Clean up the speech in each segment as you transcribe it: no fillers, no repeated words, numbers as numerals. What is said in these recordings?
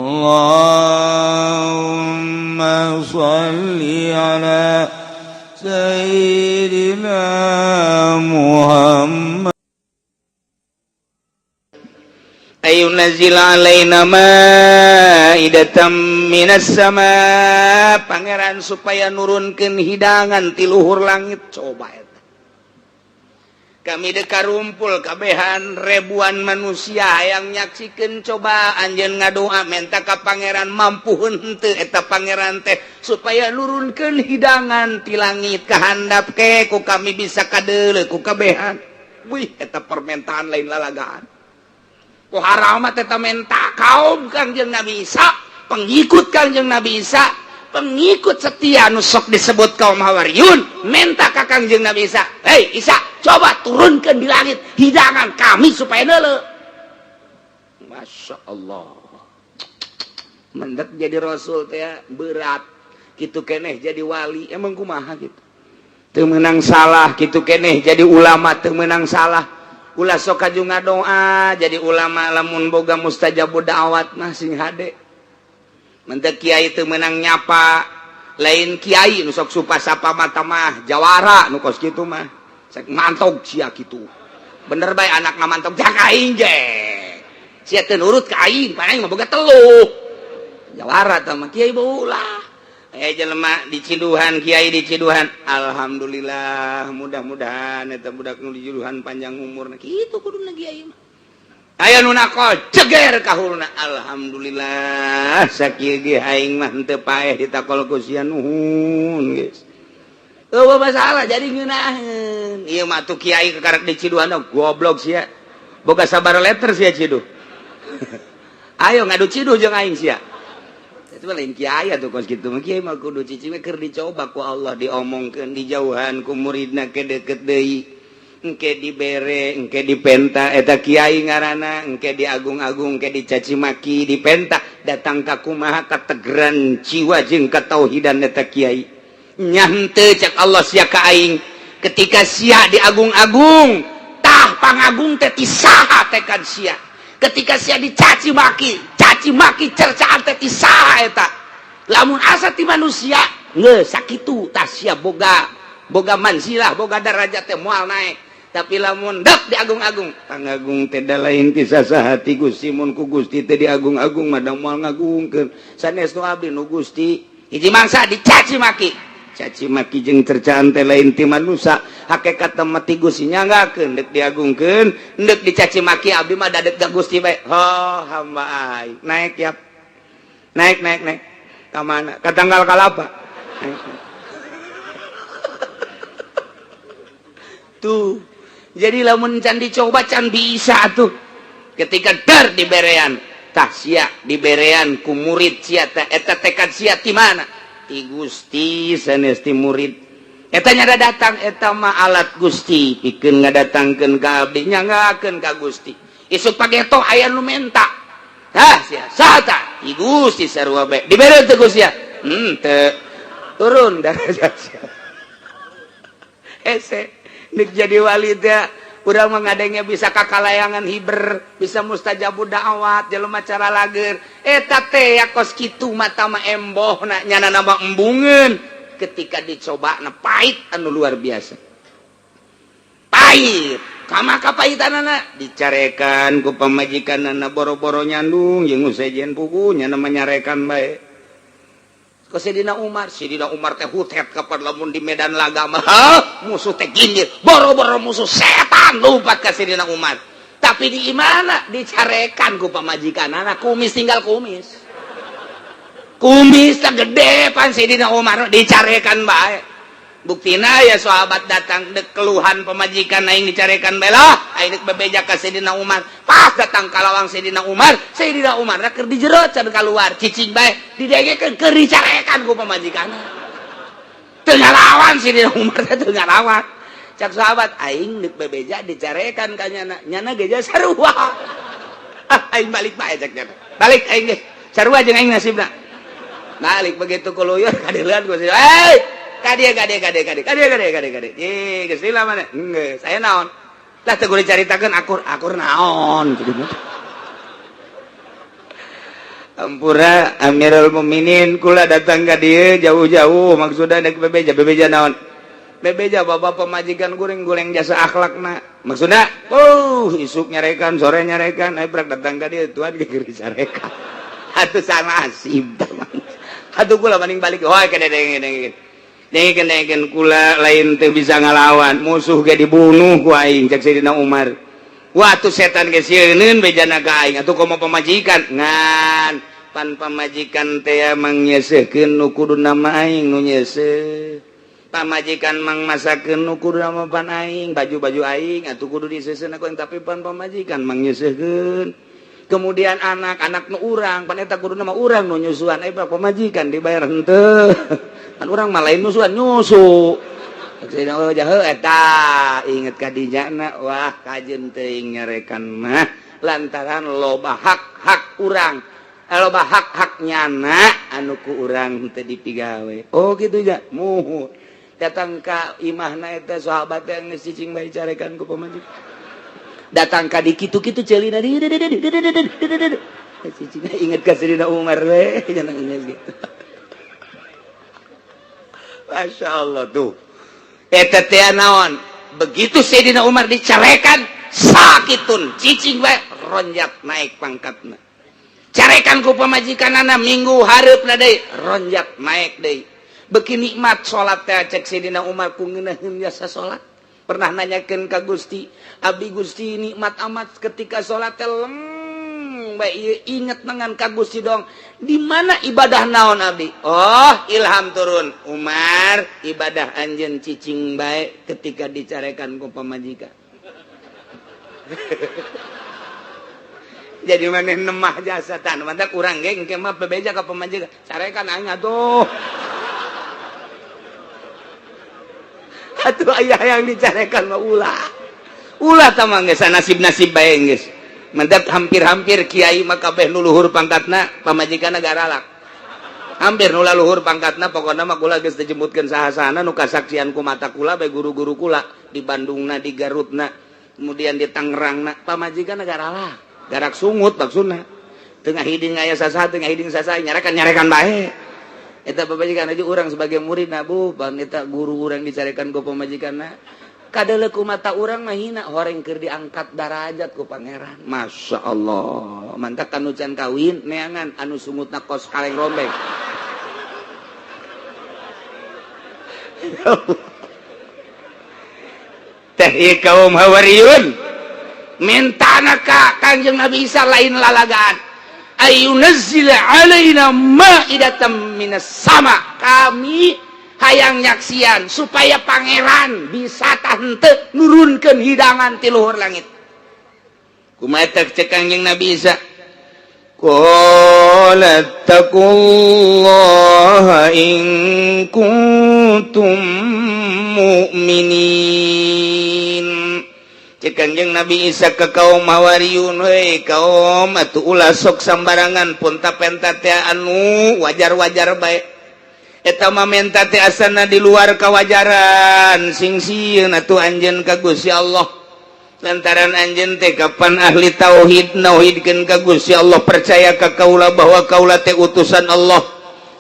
اللهم صل على سيدنا محمد. أن ينزل علينا مائدة من السماء, Pangeran, supaya nurunkeun hidangan ti luhur langit. Coba eta, kami deka rumpul kabehan, ribuan manusia yang nyaksikan. Coba anjeun ngadoa menta ka Pangeran, mampu henteu eta Pangeran teh supaya nurunkeun hidangan ti langit ka handap ke ku kami bisa kadeuleu ku kabehan? Wih, eta permintaan lain lalagaan. Ku haramat eta menta kaum Kangjeng Nabi Isa, pengikut Kangjeng Nabi Isa, pengikut setia nu sok disebut kaum Hawariyun, menta ka Kangjeng Nabi Isa, "Hei Isa, coba turunkan di langit hidangan kami supaya neuleu." Masya Allah, mendak jadi rasul teh berat gitu keneh, jadi wali emang kumaha gitu, teu meunang salah gitu keneh, jadi ulama teu meunang salah. Ulah sok kaju ngadoa jadi ulama, lamun boga mustajabud da'wat mah sing hade. Mentek kiai teu meunang nyapa, lain kiai nu sok supa sapa mata mah jawara nu kos kitu mah. Sek mantog sia kitu. Bener bae anak mantog jak aing ge. Sia teu nurut ka aing, pan aing mah boga teluh. Jawara tah mah kiai ulah. Eh, jelema diciduhan, kiai diciduhan. Alhamdulillah, mudah-mudahan eta budak nu diciduhan panjang umurna. Kitu kuduna kiai mah. Aya nu nakol ceger kahuluna. Alhamdulillah, sakieu ge aing mah henteu paeh ditakol ku sia, nuhun geus. Eueuh masalah jadi ngeunaheun. Ieu mah tuh kiai kekarek diciduhan, goblok sia. Boga sabar letter sia ciduh. Ayo ngadu ciduh jeung aing sia. Itu lain kiai atuh kos kitu mah. Kiai mah kudu cicing keur dicoba ku Allah, diomongkeun, dijauhan ku muridna ke deket deui. Engke dibere, engke dipenta, eta kiai ngaranna, engke diagung-agung, engke dicaci maki, dipenta, datang ka kumaha kategeran jiwa jeung katauhidan eta kiai. Nyante cek Allah sia ka aing, ketika sia diagung-agung, tah pangagung teh ti saha tekad sia? Ketika sia dicaci maki, caci maki cercaan teh ti saha eta? Lamun asa ti manusia geus sakitu, tah sia boga boga manzilah, boga darajat teh moal naik. Tapi lamun dek diagung-agung, pangagung teh da lain ti saha, ti Gusti. Mun ku Gusti teh diagung-agung mah da moal ngagungkeun sanes nu abdi, nu Gusti. Hiji mangsa dicaci maki, caci maki jeung cercaan teh lain ti manusia, hakikat mah ti Gusti. Nyanggakeun deuk diagungkeun, deuk dicaci maki, abdi mah dadek ka Gusti bae. Oh, hamba aing naik ya, naik, naik, naik ka mana? Ka tanggal kalapa. Naik, naik. Tuh, jadi lamun can dicoba can bisa tuh. Ketika dar diberean, tah sia diberean ku murid sia teh, eta tekad sia ti mana? Ti Gusti, sanes ti murid. Eta nyada datang, eta mah alat Gusti pikeun ngadatangkeun ka abdi. Nyanggakeun ka Gusti. Isuk pageto aya nu menta, hah, sia saha tah? Ti Gusti sarua bae. Dibere teu Gusti ya? Teu turun darajat sia. Hese nek jadi wali teh. Urang mengadengnya bisa kakalayangan hiber, bisa mustajabud da'wat, jelema cara lager eta teh ya kos kitu mata mah emboh na nyana nama embungeun. Ketika dicoba na pahit anu luar biasa pahit. Kama kapahitanana dicarekan ku pamajikanana, boro-boro nyandung jeung sejen pugu nyana menyarekan bae. Ke Sidina Umar, Sidina Umar teh hutet kapan lamun di medan laga mah musuh teh ginjir, boro-boro musuh, setan lompat ke Sidina Umar. Tapi di mana dicarekan ku pamajikan anak, kumis tinggal kumis, kumis tak gede pan Sidina Umar dicarekan bae. Buktina ya sahabat datang dek keluhan, pemajikan aing dicarekan bae lah, aing dek bebeja ka Sidina Umar. Pas datang ka lawang Sidina Umar, Sidina Umar keur di jero can keluar, cicing bae didengekeun keur dicarekan ku pamajikan. Teu ngalawan Sidina Umar teh, teu ngalawan. Cak sahabat, aing dek bebeja dicarekan ka nyana, nyana ge sarua. Ah, aing balik bae, cak nyana. Balik aing ge sarua jeung aing nasibna. Balik begitu kuluyur kadeuleun ku, "Hey, kade, kade, kade, kade, kade, kade, kade, kade." Ih, geus lila mana? Geus, saya naon? Lah, teu kudu dicaritakeun akur, akur naon gitu. Ampura Amirul Mukminin, kula datang ka dieu jauh-jauh, maksudna dek bebeja. Bebeja naon? Bebeja bapak pemajikan kuring goreng jasa akhlakna. Maksudna, oh, isuk nyarekan, sore nyarekan, ayo prak datang ka dieu tuan ge carekan. Atuh sama asib. Atuh kula mending balik. Oh, kene denge denge. Dengekeun dengekeun, kula lain teu bisa ngalawan, musuh ge dibunuh ku aing, cek Sayyidina Umar. Wah, tuh setan ge sieuneun bejana ka aing, atuh komo pamajikan. Ngan pan pamajikan teh mangnyeseukeun nu kudu nama aing nu nyeuseuh. Pamajikan mang masakeun nu kudu nama pan aing, baju-baju aing atuh kudu diseuseun ku aing, tapi pan pamajikan mangnyeseukeun. Kemudian anak-anak nu urang, pan eta kudu nama urang nu nyusuan, eh pamajikan dibayar henteu. Pan urang mah lain nyusuan, nyusu. Eta inget kadinyana, wah, kajen teuing nyarekan mah lantaran loba hak-hak urang, loba hak-hak nyana anu ku urang teu dipigawe. Oh, gitu ja. Muhun datang ka imahna eta sahabat yang geus cicing bae carekan ku pamajikan. Datang ka di kitu-kitu ceulina cicing, inget ka Sayyidina Umar we, jangan inget gitu. Masya Allah tuh. Eta teh naon? Begitu Sayyidina Umar dicarekan, sakitun cicing bae ronjat naik pangkatna. Carekan ku pamajikanana minggu hareupna deui, ronjat naik deui. Beuki nikmat salat teh, cek Sayyidina Umar, ku ngeunaheun jasa salat. Pernah nanyakeun ka Gusti, abdi Gusti nikmat amat ketika salat teh leng bae ieu, inget dengan ka Gusti dong. Di mana ibadah naon abdi? Oh, ilham turun. Umar, ibadah anjeun cicing bae ketika dicarekan ku pamajikan. Jadi maneh nemah jasa tan, mantak urang ge engke mah bebeja ka pamajikan. Carekan aing atuh. Atuh aya yang dicarekan mah ulah. Ulah tah mah geus nasib-nasib bae geus. Mantap, hampir-hampir kiai mah kabeh nu luhur pangkatna pamajikanna garalak. Hampir nu luhur pangkatna, pokokna mah kula geus dijemputkeun saha-sahana nu kasaksian ku mata kula bae, guru-guru kula di Bandungna, di Garutna, kemudian di Tangerangna, pamajikanna garalak. Garak sungut maksudna. Tengah hiding aya sasaha, tengah hiding sasaha, nyarekan-nyarekan bae. Eta pamajikan aja urang sebagai murid na bu, pan eta guru urang dicarekan ku pamajikanna. Kadele ku mata urang mah hina, horeng keur diangkat darajat ku pangeran. Masya Allah. Mantak anu can kawin neangan anu sungutna kos kaleng rombeng. Teh ieu kaum Hawariyun mintana ka Kangjeng Nabi Isa lain lalagaan. Ayunazzila alaina ma'idatan minas sama. Kami hayang nyaksian supaya pangeran bisa tah henteu nurunkeun hidangan ti luhur langit. Kumaha teh cek Kangjeng Nabi Isa? Qala taqullaha in kuntum mu'minin. Cek Kangjeng Nabi Isa ke kaum Hawariyun, heuy kaum, atuh ulah sok sambarangan punta penta teh anu wajar-wajar bae. Eta mah menta teh asana di luar kawajaran, sing sieun atuh anjeun ka Gusti Allah. Lantaran anjeun teh kapan ahli tauhid, nauhidkeun ka Gusti Allah, percaya ka kaula bahwa kaula teh utusan Allah.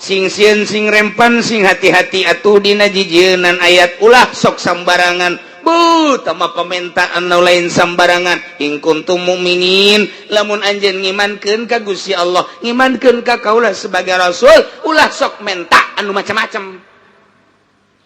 Sing sieun, sing rempan, sing hati-hati atuh dina jijieunnan ayat, ulah sok sambarangan. Bu, tama permintaan nu lain sambarangan. In kuntum mukminin, lamun anjeun ngimankeun ka Gusti Allah, ngimankeun ka kaula sebagai rasul, ulah sok menta anu macam-macam.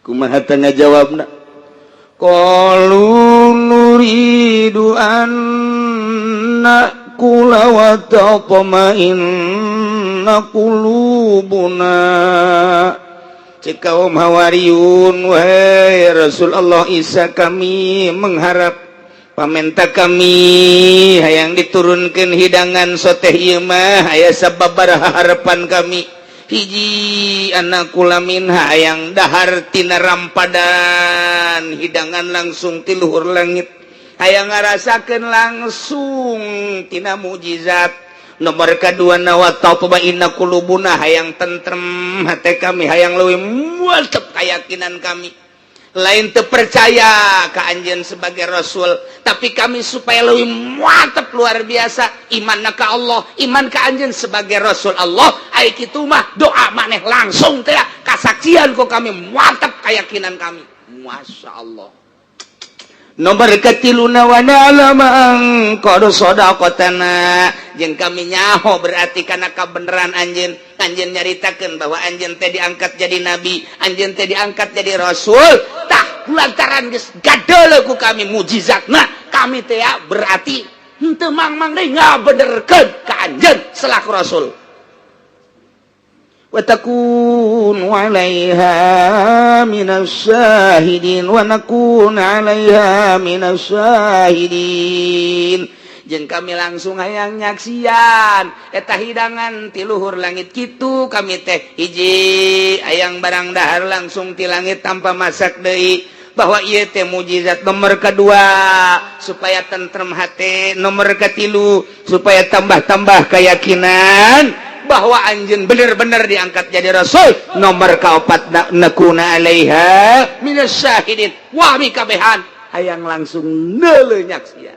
Kumaha teh ngajawabna? Qalu nuridu an na'kula wa tatma'inna qulubuna. Cek kaum Hawariyun, wahai Rasul Allah Isa, kami mengharap pamenta kami hayang diturunkan hidangan soteh ieu mah aya sababaraha harapan kami. Hiji, anakula minha, hayang dahar tina rampadan hidangan langsung ti luhur langit, hayang ngarasakeun langsung tina mukjizat. Nomor kedua, wa tatma'inna qulubuna, hayang tentrem hati kami, hayang leuwih mantep keyakinan kami. Lain terpercaya ke anjeun sebagai rasul, tapi kami supaya lebih mantap luar biasa iman ka Allah, iman ke anjeun sebagai rasul Allah. Ai kitu mah doa maneh langsung teh kasaksian ku kami, mantap keyakinan kami. Masya Allah. Nomor ketiluna, wa na'lama an qad shadaqtana, jeung kami nyaho berarti karena kebenaran anjeun. Anjeun nyaritakeun bahwa anjeun teh diangkat jadi nabi, anjeun teh diangkat jadi rasul. Tah, lantaran geus gadeuleu ku kami mujizatna, kami teh ya berarti henteu mang-mang deui ngabenerkeun ka anjeun selaku rasul. Wa takun 'alaiha minas syahidin, wa nakun 'alaiha minas syahidin, jeung kami langsung hayang nyaksian eta hidangan ti luhur langit kitu. Kami teh hiji hayang barang dahar langsung ti langit tanpa masak deui, bahwa ieu teh mujizat. Nomor kedua, supaya tentrem hati. Nomor ketilu, supaya tambah-tambah keyakinan bahwa anjeun bener-bener diangkat jadi rasul. Nomor keempat, nakuna alaiha minas syahidin, wah, kabehan hayang langsung neuleu nyaksian.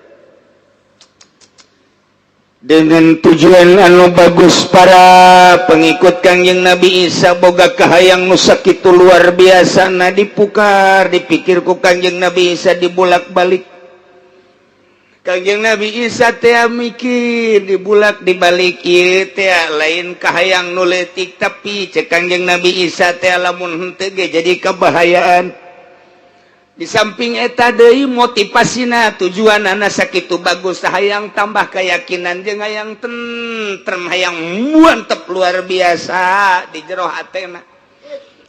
Dengan tujuan anu bagus, para pengikut Kangjeng Nabi Isa boga kahayang nu sakitu luar biasa. Nah, dipukar dipikir ku Kangjeng Nabi Isa, dibulak-balik. Kangjeng Nabi Isa teh mikir dibulak dibalik, ieu teh lain kahayang nu leutik, tapi cek Kangjeng Nabi Isa teh lamun henteu ge jadi kebahayaan. Di samping eta deui, motivasina, tujuan anak sakitu bagus, hayang tambah keyakinan jeung hayang tentrem, hayang mantep luar biasa di jero hatena.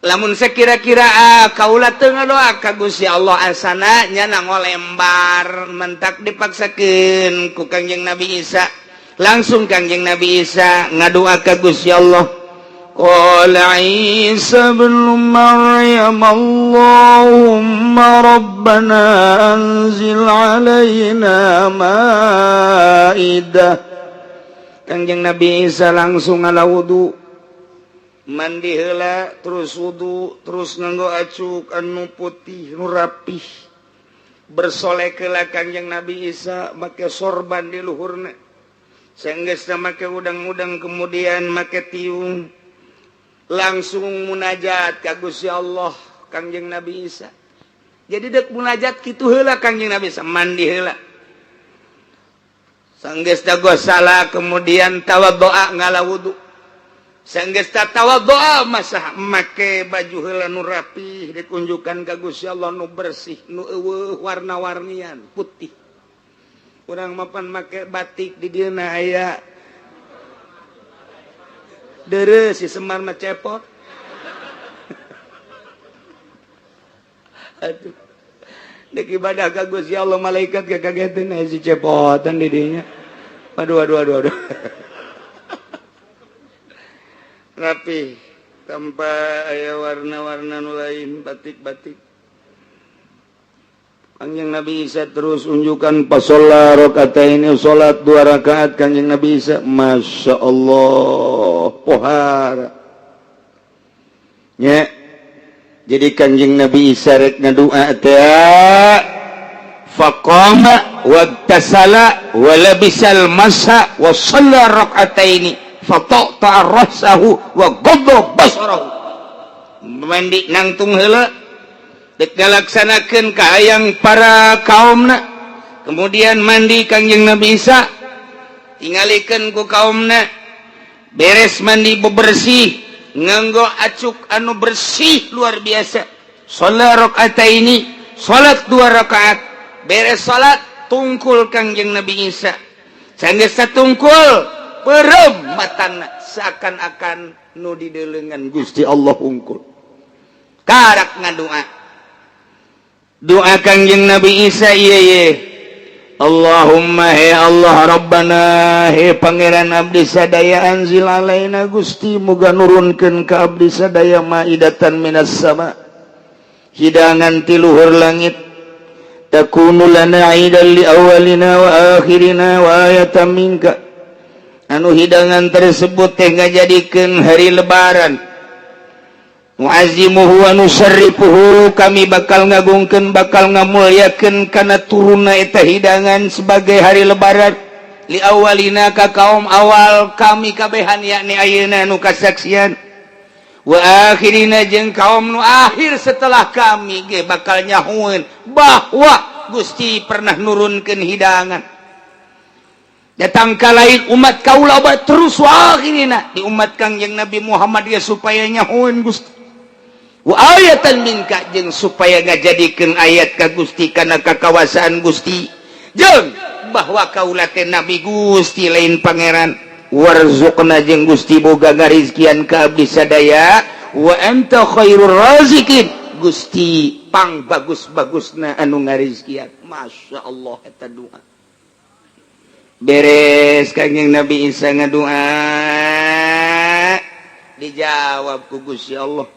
Lamun sekira-kira ah, kaula teu ngadoa ka Gusti Allah, asana nya ngolembar mentak dipaksakeun ku Kangjeng Nabi Isa. Langsung Kangjeng Nabi Isa ngadoa ka Gusti Allah. Qala Isa ibn Maryam, Allahumma Rabbana anzil alaina ma'idah. Kangjeng Nabi Isa langsung ngala wudu, mandi heula, terus wudu, terus nganggo acuk anu putih nu rapih, bersolek heula. Kangjeng Nabi Isa make sorban di luhurna. Sanggeusna make udang-udang, kemudian make tiung, langsung munajat ka Gusti Allah Kangjeng Nabi Isa. Jadi dek munajat kitu heula, Kangjeng Nabi Isa mandi heula. Sanggeus salah, kemudian tawaddoa, ngala wudu. Sanggeus tawaddoa, masa make baju heula nu rapih, dikunjukkan ka Gusti Allah nu bersih, nu euweuh warna-warnian, putih. Urang mapan make batik di dieu aya dere si Semar mah cepot. Aduh, dek ibadah ka Gusti Allah, malaikat kakageteun si cepotan di dinya. Aduh, aduh, aduh, aduh. Rapi tanpa aya warna-warna nu lain, batik-batik. Kanjeng Nabi Isa terus unjukkan pasola ini, salat dua rakaat Kanjeng Nabi Isa. Masya Allah, pohara nya. Jadi Kanjeng Nabi Isa rek ngadua teh, faqama wagtasala wa labisal masha wa shalla rak'ataini fataqta'a ra'sahu wa ghadda basarahu. Mandi nangtung heula, dek ngalaksanakeun kahayang para kaumna. Kemudian mandi Kangjeng Nabi Isa, tingalikeun ku kaumna. Beres mandi, bebersih, nganggo acuk anu bersih luar biasa, salat rakaataini, salat dua rakaat. Beres salat, tungkul Kangjeng Nabi Isa. Sanggeus tungkul, peureum matana, seakan-akan nu dideuleungan Gusti Allah hungkul. Karak ngadua doa Kangjeng Nabi Isa, ieu ye, Allahumma, he Allah, Rabbana, he Pangeran abdi sadaya, anzil alaina, Gusti muga nurunkeun ka abdi sadaya, maidatan minas sama, hidangan ti luhur langit, takunu lana aidan li awalina wa akhirina wa ayatan minka, anu hidangan tersebut teh ngajadikeun hari lebaran. Nu'azzimuhu wa nusyarrifuhu, kami bakal ngagungkeun, bakal ngamuliakeun kana turunna eta hidangan sebagai hari Lebaran, li awalina, ka kaum awal kami kabehan, yakni ayeuna nu kasaksian, wa akhirina, jeung kaum nu akhir setelah kami ge bakal nyahueun bahwa Gusti pernah nurunkeun hidangan datang ka lain umat kaula terus, wa akhirina, di umat Kangjeng Nabi Muhammad ya, supaya nyahueun Gusti, wa ayatan minka, jeung supaya ngajadikeun ayat ka Gusti kana kakawasaan Gusti, jeung bahwa kaula teh nabi Gusti, lain pangeran. Warzuqna, jeung Gusti boga ngarizkian ka abdi sadaya, wa anta khairur razikin, Gusti pang bagus-bagusna anu ngarizkian. Masya Allah, eta doa. Beres Kangjeng Nabi Isa ngadoa, dijawab ku Gusti Allah.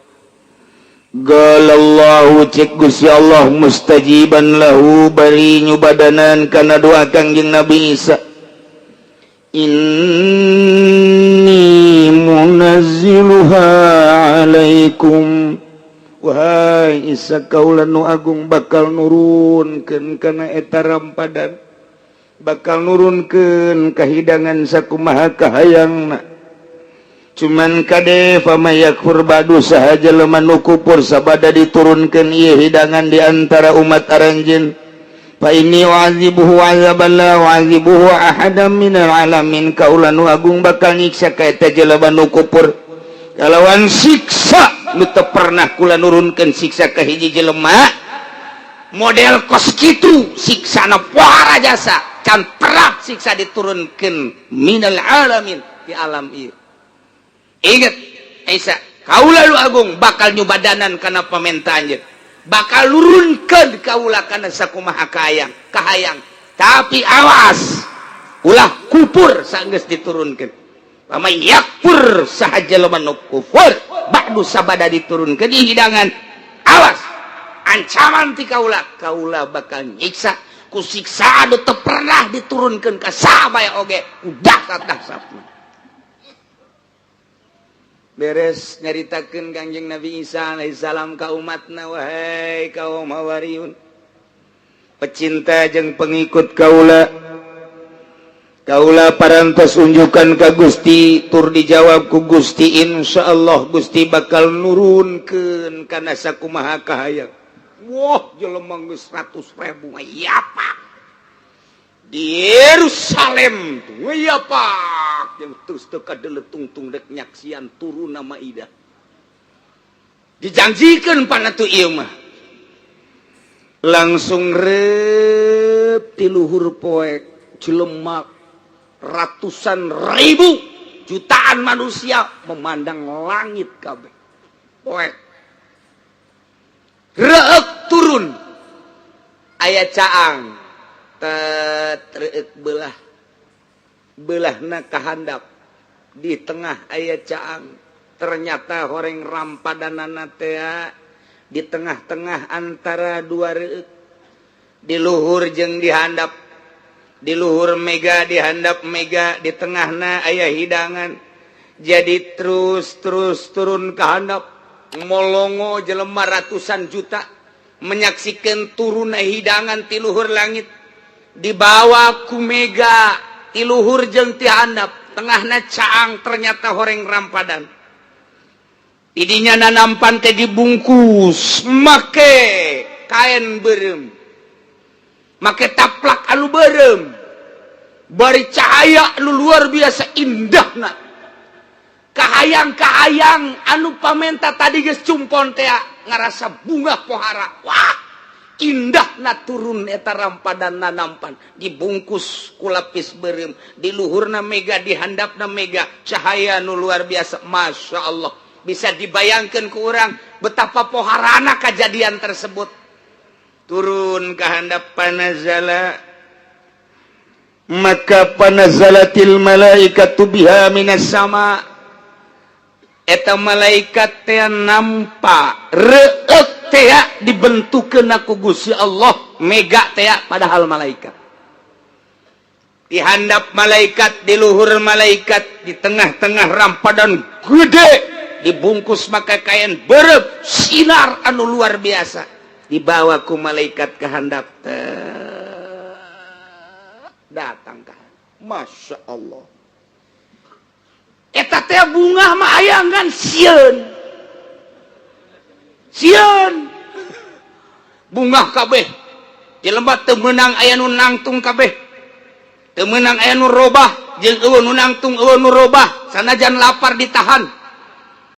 Qalallahu, cek Gusti Allah, mustajiban lahu, bari nyubadanan kana doa Kangjeng Nabi Isa, inni munazziluha alaikum. Wahai Isa, kaula nu agung bakal nurunkeun kana eta rampadan, bakal nurunkeun kahidangan sakumaha kahayangna. Cuman kade, famay yakfur ba'du, saha jelema nu kufur sabada diturunkeun ieu hidangan di antara umat aranjeun, fa inni u'adzibuhu 'adzaban la u'adzibuhu ahadan minal alamin, kaula nu agung bakal nyiksa ka eta jelema nu kufur kalawan siksa nu teu pernah kula nurunkeun siksa ka hiji jelema model kos kitu. Siksana pohara jasa, can pernah siksa diturunkeun minal alamin, di alam ieu. Ingat Isa, kaula nu agung bakal nyubadanan kana pamentaan, bakal nurunkeun kaula kana sakumaha kahayang kahayang, tapi awas, ulah kupur sanggeus diturunkeun. Famay yakfur, saha jelema nu kufur, ba'du, sabada diturunkeun di hidangan, awas, ancaman ti kaula, kaula bakal nyiksa ku siksa anu teu pernah diturunkeun ka saha bae oge, udah dahsyatna. Beres nyaritakeun Kangjeng Nabi Isa alaihissalam ka umatna, wahai kaum Hawariyun, pecinta jeung pengikut kaula, kaula parantos unjukan ka Gusti, tur dijawab ku Gusti, insyaallah Gusti bakal nurunkeun kana sakumaha kahayang. Wah, jelema geus 100.000, ya Pak, di Yerusalem, ya Pak, yang terus teu kadeletung dek nyaksian turun Maidah. Dijanjikan pan atuh ieu mah. Langsung rep ti luhur poek jelema ratusan ribu, jutaan manusia memandang langit kabeh poek. Reek turun, aya caang tet, reek belah, belahna kahandap, di tengah aya caang. Ternyata horeng rampadanana teh di tengah-tengah antara dua reek, di luhur jeung di handap, di luhur mega, di handap mega, di tengahna aya hidangan. Jadi terus terus turun ke handap, molongo jelema ratusan juta menyaksikan turun hidangan ti luhur langit, dibawa ku mega ti luhur jeung ti handap, tengahna caang, ternyata horeng rampadan. Idinya nanampan teh dibungkus make kain berem, make taplak anu berem, bari cahaya anu luar biasa indahna. Kahayang-kahayang anu pamenta tadi geus cumpon teh ngarasa bunga pohara. Wah, indahna turun eta rampadan nanampan, dibungkus ku lapis berem, di luhurna mega, di handapna mega, cahaya nu luar biasa. Masya Allah, bisa dibayangkan ke orang betapa poharana kejadian tersebut. Turun ke handap, panazala, maka panazalatil malaikatu biha minas sama. Eta malaikat teh nampak reek teh dibentukkeun ku Gusti Allah, mega teh, padahal malaikat di handap, malaikat di luhur, malaikat di tengah-tengah rampadan gede. Dibungkus make kain beureum, sinar anu luar biasa, dibawa ku malaikat ke handap. Datang ka, Masya Allah, eta teh bungah mah aya ngan sieun, sieun. Bungah kabeh jelema, teu meunang aya nu nangtung kabeh, teu meunang aya nu robah, jeung euweuh nu nangtung, euweuh nu robah. Sanajan lapar ditahan.